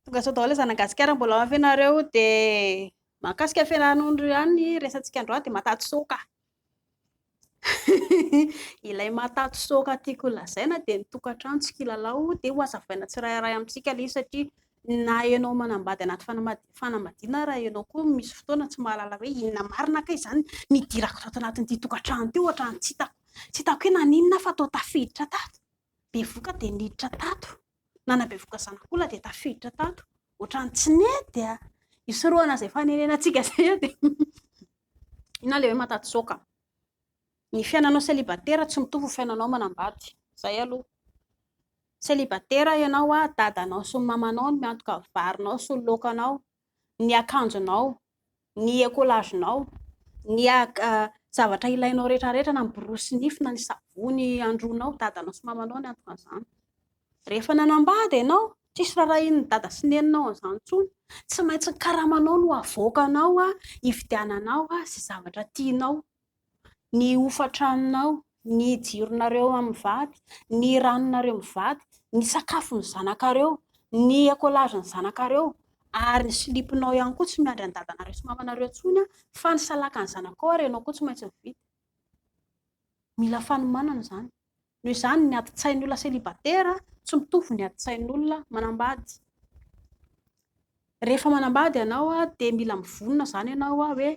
Tongasoa daholo zanak'i Gasikara mbola ao ve nareo dia mahakasika fiarahan'ondro ihany ny resatsika androany dia mataty soka. Ilay mataty soka tiako holazaina dia ny tokantrano tsy kilalao dia ho hazavaina tsirairay amintsika ilay izy satria na ianao manambady anaty fanambadiana raha ianao koa misy fotoana tsy mahalala hoe inona marina kay izany nidirako tato anatin'ity tokantrano ity ohatran'ny tsy hitako tsy hitako hoe naninona aho fa toa tafiditra tato. Bevoka dia niditra tato. Nanabevoka zanak'olona dia tafiditra tato. Ohatran'ny tsy nety a! Hisorohana izay fanenenantsika izay aho dia inona ilay hoe mataty soka? Ny fiainanao célibataire tsy mitovy ny fiainanao manambady. Izay aloha. Célibataire ianao a, dadanao sy ny mamanao no miantoka ny varinao sy ny laokanao, ny akanjonao, ny écolage-nao, ny zavatra ilainao rehetra rehetra na ny borosy nify na ny savony androanao, dadanao sy mamanao no miantoka an'izany. Rehefa nanambady ianao, tsisy rarahian'ny dada sy neninao an'izany intsony. Tsy maintsy ny karamanao no avoakanao hividiananao izay zavatra tianao. Ny hofan-tranonao, ny jironareo mivady, ny ranonareo mivady, ny sakafon'ny zanakareo, ny écolage-n'ny zanakareo ary ny slip-nao ihany koa tsy miandry an'i dadanareo sy mamanareo intsony fa ny salakan'ny zanakao ary ianao koa tsy maintsy mividy. Mila fanomanana izany. Noho izany ny adin-tsain'ny olona célibataire tsy mitovy ny adin-tsain'olona manambady. Rehefa manambady ianao dia mila mivonona izany ianao hoe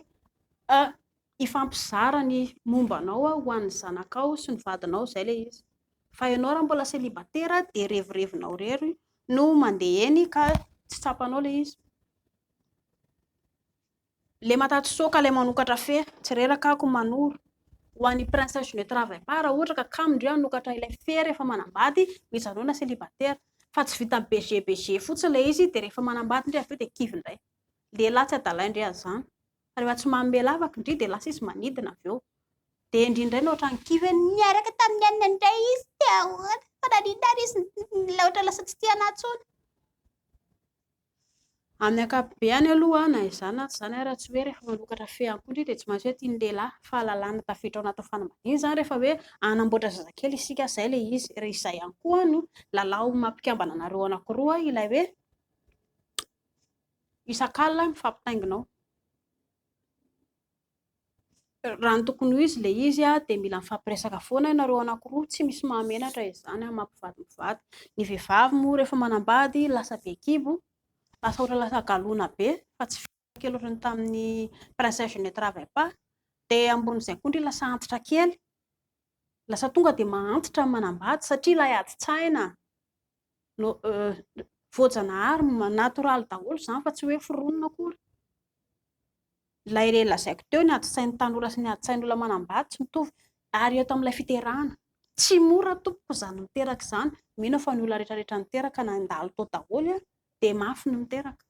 hifampizara ny momba anao ho an'ny zanakao sy ny vadinao, izay ilay izy. Fa ianao raha mbola célibataire dia revirevinao irery no mandeha eny ka tsy tsapanao ilay izy. Ilay mataty soka ilay manokatra fe, tsy reraka ako manoro. Ho an'i Princesse je ne travaille pas raha ohatra ka kamo ndry hanokatra ilay fe rehefa manambady, mijanona célibataire. Fa tsy vitan'ny BG BG fotsiny ilay izy dia rehefa manambady ndry avy eo dia kivy indray. Lehilahy tsy adalain-dry an'izany. Fa rehefa tsy manome lavaka ndry dia lasa izy manidina avy eo. Dia ndry indray no ohatran'ny kivy hoe niaraka tamin'ny anona indray izy dia ahoana? Fa naninona ary izy ohatra lasa tsy tia anah intsony? Amin'ny ankapobeny aloha na izany na tsy izany ary tsy hoe rehefa manokatra fe ihany koa ndry dia tsy maintsy hoe tian'ny lehilahy fahalalana tafiditra ao anatin'ny fanambadiana izany rehefa hoe hanamboatra zazakely isika izay ilay izy, ary izay ihany koa no lalao mampikambana anareo anankiroa ilay hoe isak'alina mifampitaingina ao. Raha ny tokony ho izy ilay izy dia mila mifampiresaka foana ianareo anankiroa, tsy misy mahamenatra izany amin'ny maha mpivady mivady. Ny vehivavy moa rehefa manambady lasa be kibo, lasa ohatran'ny lasa galona be fa tsy kely ohatran'ny tamin'ny princesse je ne travaille pas, dia ambonin'izay koa ndry lasa antitra kely, lasa tonga dia mahantitra ny manambady satria ilay adin-tsaina no voajanahary, natoraly daholo izany fa tsy hoe foronina akory. Ilay re lazaiko teo, ny adin-tsain'ny tanora sy ny adin-tsain'olona manambady tsy mitovy. Ary eto amin'ilay fiterahana, tsy mora tompoko izany miteraka izany. Mino aho fa ny olona rehetra rehetra niteraka na nandalo tao daholo dia mafy ny miteraka.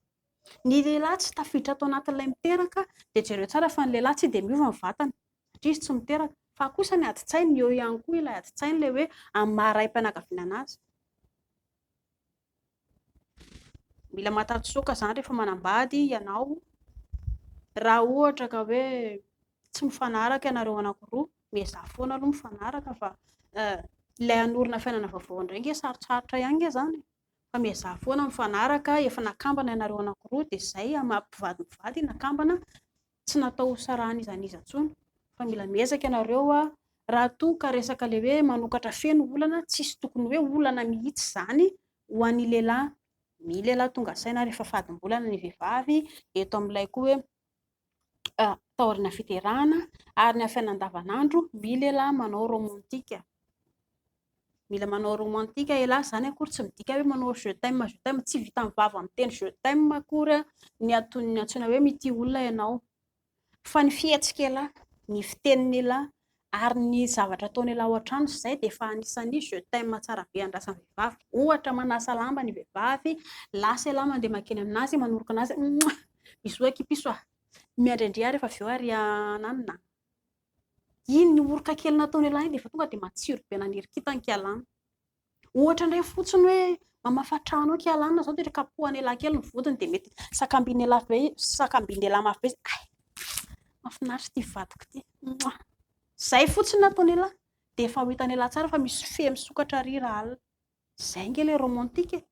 Ny lehilahy tsy tafiditra ato anatin'ilay miteraka dia jereo tsara fa ny lehilahy tsy dia miova ny vatany satria izy tsy miteraka. Fa kosa ny adin-tsainy, eo ihany koa ilay adin-tsainy ilay hoe amin'ny maha raim-pianakaviana anazy. Mila matatsoaka izany rehefa manambady ianao, raha ohatra ka hoe tsy mifanaraka ianareo anankiroa, miezaha foana aloha mifanaraka fa ilay hanorina fiainana vaovao indray ange sarotsarotra ihany ange izany e! Fa miezaha foana mifanaraka, efa nakambana ianareo anankiroa dia izay amin'ny maha mpivady mivady nakambana, tsy natao ho sarahan'iza n'iza intsony fa mila miezaka ianareo raha toa ka resaka ilay hoe manokatra fe no olana, tsisy tokony hoe olana mihitsy izany ho an'ny lehilahy, ny lehilahy tonga saina rehefa fadimbolana ny vehivavy eto amin'ilay koa hoe taoriana fiterahana ary ny amin'ny fiainana andavanandro mila elah manao romantique, mila manao romantique elah, izany akory tsy midika hoe manao je t'aime je t'aime, tsy vitan'ny vava miteny je t'aime akory ny anton'ny antsoina hoe mitia olona ianao fa ny fihetsik'elah, ny fitenin'elah ary ny zavatra ataon'elah ao an-trano izay dia efa anisan'ny je t'aime tsara be andrasan'ny vehivavy, ohatra manasa lamba ny vehivavy, lasa elah mandeha mankeny aminazy manoroka anazy mouah bisous akia piso ah, miandry andry aho rehefa avy eo ary ananona, iny oroka kely nataon'elah iny dia efa tonga dia matsiro be nanirikita ny kialana. Ohatra indray fotsiny hoe mamafa trano eo kialana izao dia kapohan'elah kely ny vodiny dia mety sakambin'elah be, sakambin'elah mafy be izy, hay! mahafinaritra ity vadiko ity, mouah! Izay fotsiny no ataon'elah dia efa ho hitan'elah tsara fa misy fe misokatra ary rahalina. Izay ange ilay romantique e!